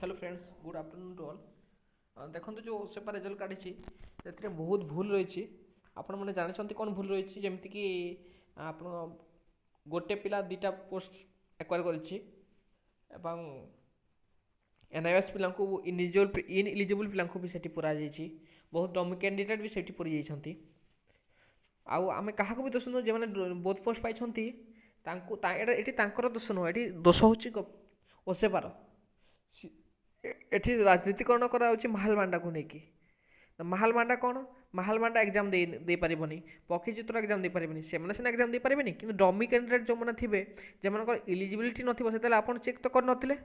Hello friends, good afternoon to all. ଦେଖନ୍ତୁ, ଯେଉଁ OSEPA result କାଢ଼ିଛି, ସେଥିରେ ବହୁତ ଭୁଲ ରହିଛି। ଆପଣମାନେ ଜାଣିଛନ୍ତି କ'ଣ ଭୁଲ ରହିଛି? ଯେମିତିକି ଆପଣ ଗୋଟେ ପିଲା 2ଟା ପୋଷ୍ଟ ଆକ୍ୱାର କରିଛି ଏବଂ ଏନ୍ଆଇଓଏସ୍ ପିଲାଙ୍କୁ, ଇନ୍ଇଲିଜିବୁଲ୍ ପିଲାଙ୍କୁ ବି ସେଠି ପୁରାଯାଇଛି। ବହୁତ ଡମି କ୍ୟାଣ୍ଡିଡେଟ୍ ବି ସେଠି ପୁରି ଯାଇଛନ୍ତି। ଆଉ ଆମେ କାହାକୁ ବି ଦୋଷ ନୁହଁ। ଯେଉଁମାନେ ବୋଥ୍ ପୋଷ୍ଟ ପାଇଛନ୍ତି, ତାଙ୍କୁ ଏଇଟା ଏଠି ତାଙ୍କର ଦୋଷ ନୁହଁ, ଏଠି ଦୋଷ ହେଉଛି ଓସେପାର। ଏଠି ରାଜନୀତିକରଣ କରାଯାଉଛି ମାହାଲ ମାଣ୍ଡାକୁ ନେଇକି। ମାହାଲ ମାଣ୍ଡା କ'ଣ? ମାହାଲ ମାଣ୍ଡା ଏକ୍ଜାମ୍ ଦେଇପାରିବନି, ପକ୍ଷୀ ଚିତ୍ର ଏକ୍ଜାମ୍ ଦେଇପାରିବେନି। ସେମାନେ ସିନା ଏକ୍ଜାମ୍ ଦେଇପାରିବେନି, କିନ୍ତୁ ଡମି କ୍ୟାଣ୍ଡିଡେଟ୍ ଯେଉଁମାନେ ଥିବେ, ଯେଉଁମାନଙ୍କର ଇଲିଜିବିଲିଟି ନଥିବ, ସେତେବେଳେ ଆପଣ ଚେକ୍ ତ କରିନଥିଲେ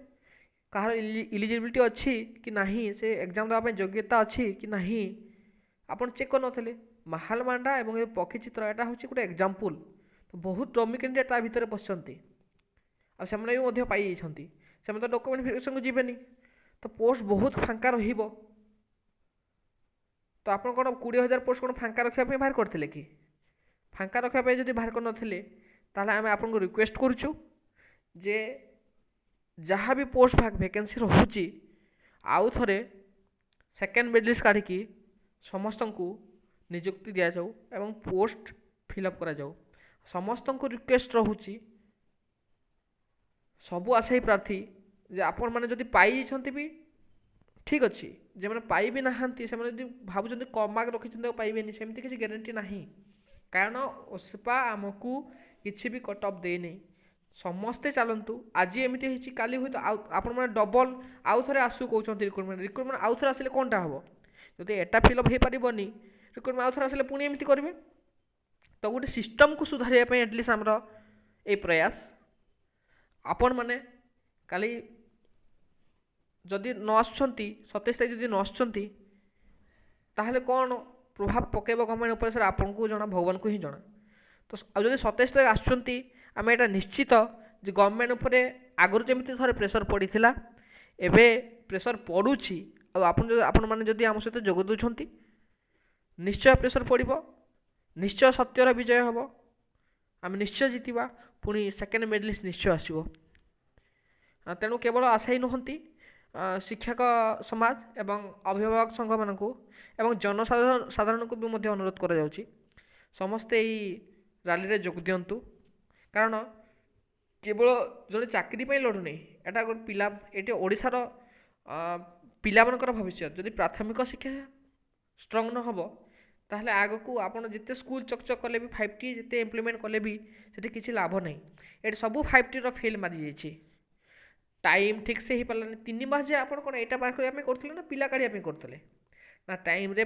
କାହାର ଇଲିଜିବିଲିଟି ଅଛି କି ନାହିଁ, ସେ ଏକ୍ଜାମ୍ ଦେବା ପାଇଁ ଯୋଗ୍ୟତା ଅଛି କି ନାହିଁ, ଆପଣ ଚେକ୍ କରିନଥିଲେ। ମାହାଲ ମାଣ୍ଡା ଏବଂ ଏ ପକ୍ଷୀ ଚିତ୍ର, ଏଇଟା ହେଉଛି ଗୋଟେ ଏକ୍ଜାମ୍ପଲ୍। ତ ବହୁତ ଡମି କ୍ୟାଣ୍ଡିଡେଟ୍ ତା ଭିତରେ ପଶିଛନ୍ତି ଆଉ ସେମାନେ ବି ମଧ୍ୟ ପାଇଯାଇଛନ୍ତି। ସେମାନେ ତ ଡକୁମେଣ୍ଟ ଭେରିଫିକେସନ୍କୁ ଯିବେନି, ତ ପୋଷ୍ଟ ବହୁତ ଫାଙ୍କା ରହିବ। ତ ଆପଣ କ'ଣ 20,000 ପୋଷ୍ଟ କ'ଣ ଫାଙ୍କା ରଖିବା ପାଇଁ ବାହାର କରିଥିଲେ କି? ଫାଙ୍କା ରଖିବା ପାଇଁ ଯଦି ବାହାର କରିନଥିଲେ, ତାହେଲେ ଆମେ ଆପଣଙ୍କୁ ରିକ୍ୱେଷ୍ଟ କରୁଛୁ ଯେ ଯାହା ବି ପୋଷ୍ଟ ଭେକେନ୍ସି ରହୁଛି, ଆଉ ଥରେ ସେକେଣ୍ଡ ମେରିଟ୍ ଲିଷ୍ଟ କାଢ଼ିକି ସମସ୍ତଙ୍କୁ ନିଯୁକ୍ତି ଦିଆଯାଉ ଏବଂ ପୋଷ୍ଟ ଫିଲ୍ଅପ୍ କରାଯାଉ। ସମସ୍ତଙ୍କୁ ରିକ୍ୱେଷ୍ଟ ରହୁଛି, ସବୁ ଆଶାୟୀ ପ୍ରାର୍ଥୀ, ଯେ ଆପଣମାନେ ଯଦି ପାଇଯାଇଛନ୍ତି ବି ଠିକ୍ ଅଛି, ଯେଉଁମାନେ ପାଇ ବି ନାହାନ୍ତି, ସେମାନେ ଯଦି ଭାବୁଛନ୍ତି କମ୍ ମାର୍କ ରଖିଛନ୍ତି ଆଉ ପାଇବେନି, ସେମିତି କିଛି ଗ୍ୟାରେଣ୍ଟି ନାହିଁ। କାରଣ ଓସେପା ଆମକୁ କିଛି ବି କଟ୍ ଅଫ୍ ଦେଇନି। ସମସ୍ତେ ଚାଲନ୍ତୁ। ଆଜି ଏମିତି ହେଇଛି, କାଲି ହୁଏତ ଆଉ ଆପଣମାନେ ଡବଲ୍ ଆଉ ଥରେ ଆସୁ କହୁଛନ୍ତି ରିକ୍ରୁଟମେଣ୍ଟ। ରିକ୍ରୁଟମେଣ୍ଟ ଆଉ ଥରେ ଆସିଲେ କ'ଣଟା ହେବ? ଯଦି ଏଟା ଫିଲ୍ଅପ୍ ହେଇପାରିବନି, ରିକ୍ରୁଟମେଣ୍ଟ ଆଉ ଥରେ ଆସିଲେ ପୁଣି ଏମିତି କରିବେ। ତ ଗୋଟେ ସିଷ୍ଟମ୍କୁ ସୁଧାରିବା ପାଇଁ ଆଟଲିଷ୍ଟ ଆମର ଏଇ ପ୍ରୟାସ। ଆପଣମାନେ କାଲି ଯଦି ନ ଆସୁଛନ୍ତି, 27 ତାରିଖ ଯଦି ନ ଆସୁଛନ୍ତି, ତାହେଲେ କ'ଣ ପ୍ରଭାବ ପକାଇବ ଗଭର୍ଣ୍ଣମେଣ୍ଟ ଉପରେ, ସେଟା ଆପଣଙ୍କୁ ଜଣା, ଭଗବାନଙ୍କୁ ହିଁ ଜଣା। ତ ଆଉ ଯଦି 27 ତାରିଖ ଆସୁଛନ୍ତି, ଆମେ ଏଇଟା ନିଶ୍ଚିତ ଯେ ଗଭର୍ଣ୍ଣମେଣ୍ଟ ଉପରେ ଆଗରୁ ଯେମିତି ଥରେ ପ୍ରେସର୍ ପଡ଼ିଥିଲା, ଏବେ ପ୍ରେସର୍ ପଡ଼ୁଛି। ଆଉ ଆପଣ ଯଦି ଆପଣମାନେ ଯଦି ଆମ ସହିତ ଯୋଗ ଦେଉଛନ୍ତି, ନିଶ୍ଚୟ ପ୍ରେସର୍ ପଡ଼ିବ, ନିଶ୍ଚୟ ସତ୍ୟର ବିଜୟ ହେବ, ଆମେ ନିଶ୍ଚୟ ଜିତିବା, ପୁଣି ସେକେଣ୍ଡ ମେରିଟ୍ ଲିଷ୍ଟ ନିଶ୍ଚୟ ଆସିବ। ତେଣୁ କେବଳ ଆଶାୟୀ ନୁହନ୍ତି, ଶିକ୍ଷକ ସମାଜ ଏବଂ ଅଭିଭାବକ ସଂଘମାନଙ୍କୁ ଏବଂ ଜନସାଧାରଣ ସାଧାରଣଙ୍କୁ ବି ମଧ୍ୟ ଅନୁରୋଧ କରାଯାଉଛି, ସମସ୍ତେ ଏଇ ରାଲିରେ ଯୋଗ ଦିଅନ୍ତୁ। କାରଣ କେବଳ ଜଣେ ଚାକିରି ପାଇଁ ଲଢ଼ୁନି, ଏଇଟା ଗୋଟେ ପିଲା, ଏଇଠି ଓଡ଼ିଶାର ପିଲାମାନଙ୍କର ଭବିଷ୍ୟତ। ଯଦି ପ୍ରାଥମିକ ଶିକ୍ଷା ଷ୍ଟ୍ରଙ୍ଗ ନ ହେବ, ତାହେଲେ ଆଗକୁ ଆପଣ ଯେତେ ସ୍କୁଲ ଚକଚକ କଲେ ବି, 5T ଯେତେ ଇମ୍ପ୍ଲିମେଣ୍ଟ କଲେ ବି ସେଠି କିଛି ଲାଭ ନାହିଁ। ଏଠି ସବୁ 5Tର ଫେଲ୍ ମାରିଯାଇଛି। ଟାଇମ୍ ଠିକ୍ ସେ ହେଇପାରିଲାନି। 3 ମାସ ଯେ ଆପଣ କ'ଣ ଏଇଟା ବାହାର କରିବା ପାଇଁ କରୁଥିଲେ ନା ପିଲା କାଢ଼ିବା ପାଇଁ କରୁଥିଲେ? ନା ଟାଇମ୍ରେ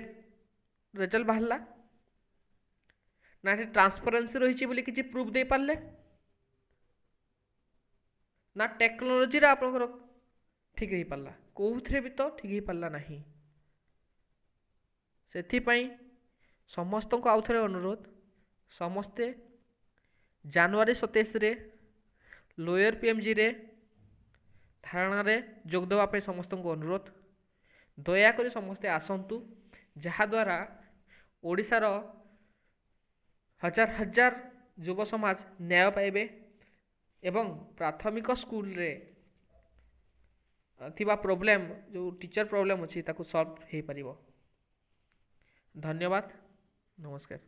ରେଜଲ୍ଟ ବାହାରିଲା, ନା ଏଠି ଟ୍ରାନ୍ସପରେନ୍ସି ରହିଛି ବୋଲି କିଛି ପ୍ରୁଫ୍ ଦେଇପାରିଲେ, ନା ଟେକ୍ନୋଲୋଜିରେ ଆପଣଙ୍କର ଠିକ୍ ହେଇପାରିଲା। କେଉଁଥିରେ ବି ତ ଠିକ୍ ହେଇପାରିଲା ନାହିଁ। ସେଥିପାଇଁ ସମସ୍ତଙ୍କୁ ଆଉ ଥରେ ଅନୁରୋଧ, ସମସ୍ତେ ଜାନୁଆରୀ 27ରେ ଲୋୟର ପିଏମ୍ଜିରେ ଧାରଣାରେ ଯୋଗ ଦେବା ପାଇଁ ସମସ୍ତଙ୍କୁ ଅନୁରୋଧ। ଦୟାକରି ସମସ୍ତେ ଆସନ୍ତୁ, ଯାହାଦ୍ୱାରା ଓଡ଼ିଶାର ହଜାର ହଜାର ଯୁବ ସମାଜ ନ୍ୟାୟ ପାଇବେ ଏବଂ ପ୍ରାଥମିକ ସ୍କୁଲରେ ଥିବା ପ୍ରୋବ୍ଲେମ୍, ଯେଉଁ ଟିଚର୍ ପ୍ରୋବ୍ଲେମ୍ ଅଛି, ତାକୁ ସଲ୍ଭ ହେଇପାରିବ। ଧନ୍ୟବାଦ, ନମସ୍କାର।